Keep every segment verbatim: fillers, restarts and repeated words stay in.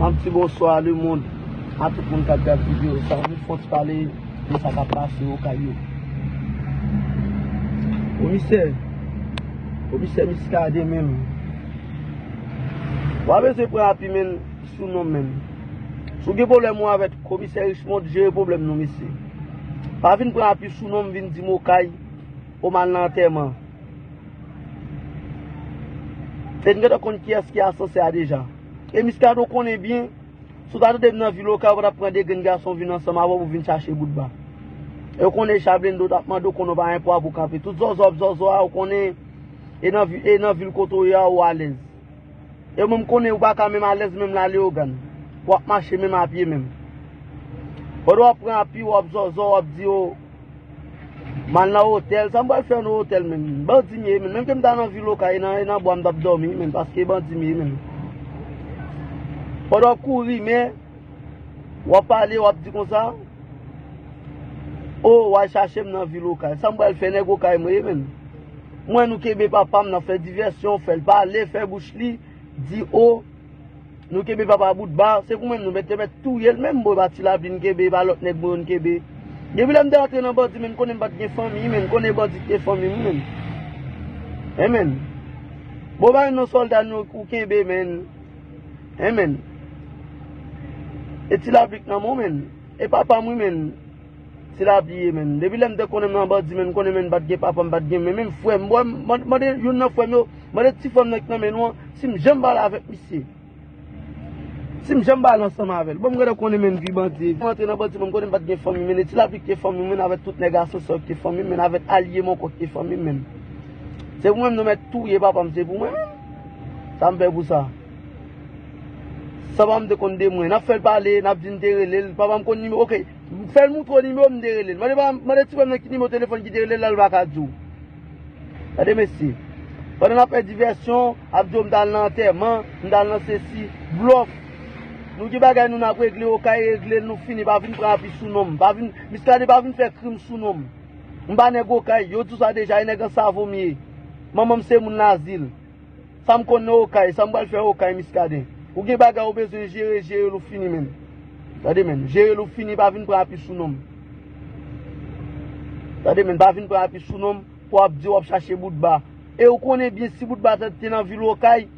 Yon ti bonswa lemonn a tout moun k ap gad videyo sa. Mwen fè yon ti pale de sa k ap pase Okay yo. Komisè, komisè Muscadin menm. W a bezwen pran api menm sou non menm. Si w gen pwoblèm ou avèk komisè Richemond, jere pwoblèm nou mesye. Pa vin pran api sou non m vin di m Okay ou m al nan antèman. E n gentan konn kiyès ki asansè a deja. E Muscadin w konnen byen, si w ta tande m nan vil Okay, ou pa t ap pran de grenn gason vin ansanm avè w pou vin chache bout ba. E w konnen Chablendo t ap mande w, konnen w pa gen pwa pou kanpe. Tout zòzò w ap zòzò a, ou konnen e nan vi-, e nan vil kote w ye a, ou alèz. E mwen m konnen ou pa ka menm alèz menm la Leyogàn. W ap mache menm apye menm. Pandan w ap pran api, w ap zòzò, w ap di yo, m al nan otèl. Sa m pral fè nan otèl menm? Bandi m ye menm. Menm ke m ta nan vil Okay, e nan, e nan bwa m t ap dòmi menm, paske bandi m ye menm. Pandan w ap kouri, men, w ap pale, w ap di konsa, o, w al chache m nan vil Okay. Sa m pral fè, nèg Okay mwen ye menm. Mwen, nou kenbe papa m, n ap fè divèsyon, fè l pale, fè bouch li, di o, nou kenbe papa bout ba, se pou mwen nou mèt, te mèt touye l menm, bon, e pa Ti Lapli n kenbe, e pa lòt nèg mwen yo n kenbe. Depi lè m te antre nan bandi, men n konnen m pa t gen fanmi, men n konnen bandi te fanmi m, men. Enmen. Bon, ba yon non sòlda nou ou kenbe, men. Enmen. E Ti Lapli k nan men w, men. E papa m, wi, men. Ti Lapli ye, men. Depi lè m te konnen m nan bandi, men, m konnen, men, m pa t gen papa, m pa t gen, men, menm frè m, bò, m, man-, mande youn nan frè m yo, mande ti frè m nan ki nan men nou an, si m janm pale avèk misye. Si m janm pale ansanm avè l. Bon, m gentan konnen, men, vi bandi. M antre nan bandi, men, m konnen m pa t gen fanmi, men, e Ti Lapli ki te fanmi m, men, avèk tout nèg asansè yo ki te fanmi m, men, avèk alye m ankò ki te fanmi m, men. Se pou mwen, m nou mèt touye papa m, se pou mwen, men. Sa m fè pou sa? Sa pa m te konn de mwen. N ap fè l pale, n ap di n te rele l. Papa m konn nimewo, oke. Fè l moutre w nimewo m te rele l. Mande pa, mande ti frè m nan ki nimewo telefòn ki te rele l la, l pa ka di w. Gade mesye. Pandan n ap fè divèsyon, ap di w m t al nan antèman, m t al nan sesi, blòf. Nou gen bagay nou n ap regle, Okay regle l, nou fini, pa vin pran api sou non m. Pa vin, Muscadin pa vin fè krim sou non m. M pa nèg Okay, yo di w sa deja, e nèg Ansavo m ye. Manman m se moun Lazil. Sa m konn nan Okay, sa m pral fè Okay, Muscadin. Ou gen bagay ou bezwen jere, jere l ou fini, men. Tande, men, jere l ou fini, pa vin pran api sou non m. Tande, men, pa vin pran api sou non m pou w ap di w ap chache bout ba. E ou konnen byen si bout ba te, te nan vil Okay,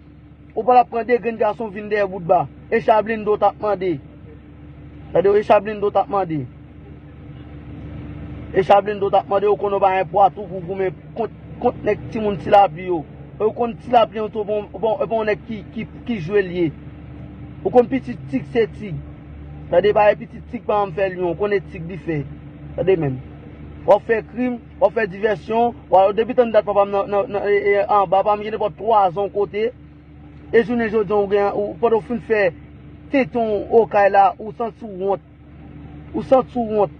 ou pa t ap pran de grenn gason vin dèyè bout ba. E Chablendo t ap mande. Tande, e Chablendo t ap mande. E Chablendo t ap mande, ou konn ou pa gen pwa tou pou goumen kont, kont nèg timoun Ti Lapli yo. Ou konn Ti Lapli an tou, bon, bon, bon, nèg ki, ki, ki jwe l ye. Ou konn pitit tig se tig. Tande, pa e pitit tig pa janm fè lyon, ou konnen tig li fè. Tande, men. W ap fè krim, w ap fè divèsyon, w ap, depi tann dat papa m nan, nan, nan, e, e, anba, papa m gen nenpòt twa zan yon kote. E jounen jodi a, ou gen, ou, pandan w fin fè tenten w Okay la, ou santi w wont. Ou santi w wont.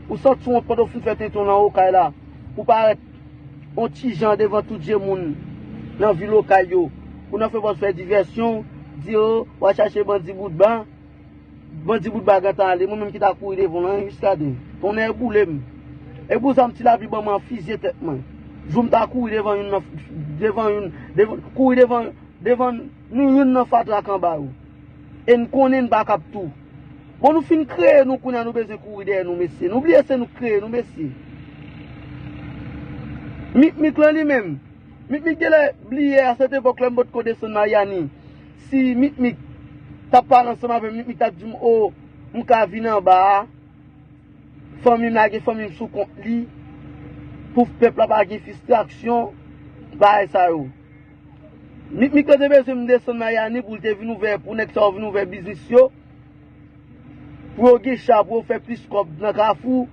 Ou santi w wont pandan w fin fè tenten w nan Okay la. Ou parèt yon ti jan devan tout je moun nan vil Okay yo. Ou nan fè pòz fè divèsyon, di yo, w al chache bandi bout ba. Bandi bout ba gentan ale. Mwen menm ki ta kouri devan w lan, Muscadin. Tonnè boule m. E pou zam Ti Lapli ban mwen an fizye tèt mwen. Jou m ta kouri devan youn nan, devan youn, devan, kouri devan devan nou youn nan fatra k anba yo. E n konnen n pa kab tou. Bon, nou fin kreye nou, kounye a nou bezwen kouri dèyè nou, mesye. Nou bliye se nou k kreye nou, mesye. Mikmik lan li menm. Mikmik genlè bliye a sèt epòk lè m potko desann Mayani. Si Mikmik t ap pale ansanm avè m, Mikmik t ap di m, o, m ka vin anba a. Fanmi m lage fanmi m sou kont li, pou pèp la pa gen fristrasyon, bagay sa yo. Mikmik lan te bezwen m desann Mayani pou l te vin ouvè, pou nèg sa yo vin ouvè biznis yo, pou yo gen cha, pou yo fè plis kòb nan Kafou.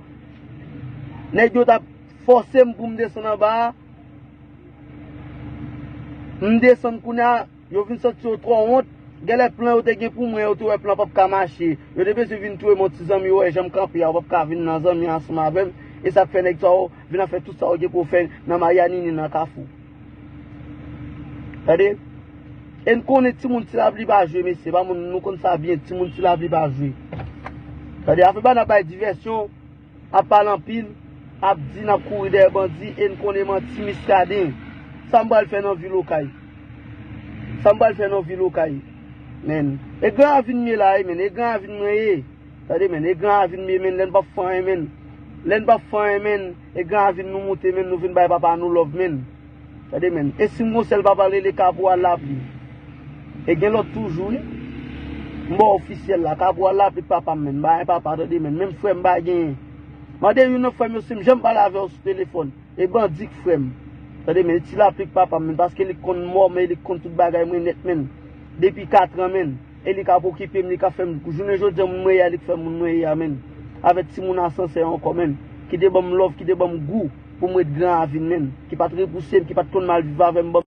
Nèg yo t ap fòse m pou m desann anba a. M desann kounye a, yo vin santi yo twò wont. Genlè plan yo te gen pou mwen, yo te wè plan p ap ka mache. Yo te bezwen vin touye m yon ti zanmi, yo wè jan m kanpe a, yo p ap ka vin nan zanmi ansanm avè m. E sa k fè nèg sa yo vin ap fè tout sa yo gen pou yo fè nan Mayani ni nan Kafou. Tande? E n konnen timoun Ti Lapli pa jwe, mesye. Pa moun, nou konn sa byen, timoun Ti Lapli pa jwe. Tande? Afè pa n ap bay divèsyon. Ap pale anpil, ap di n ap kouri dèyè bandi e n konnen manti Miskaden. Sa m pral fè nan vil Okay? Sa m pral fè nan vil Okay? Men, e Gran Ravin m ye la, wi, men, e Gran Ravin mwen ye. Tande, men, e Gran Ravin m ye, men, lè n p ap fè anyen, men. Lè n p ap fè anyen, men, e Gran Ravin nou moute, men, nou vin bay papa nou love, men. Tande, men, e si m gon sèl papa l rele Kabwa Lapli. E gen lòt toujou, wi. M ba w ofisyèl la, Kabwa Lapli k papa m, men. M pa gen papa, tande, men. Menm frè m pa genyen. Mande youn nan frè m yo si m janm pale avè w sou telefòn. E bandi k frè m. Tande, men, e Ti Lapli k papa m, men, paske li konn mò, men, li konn tout bagay mwen nèt, men. Depi katran, men. E li k ap okipe m, li k ap fè m, jounen jodi a, moun mwen ye a, li k fè moun mwen ye a, men. Avèk timoun asansè ankò, men. Ki te ban m love, ki te ban m gou pou m ret Gran Ravin, men. Ki pa t repouse m, ki pa t konn mal viv avè m, ban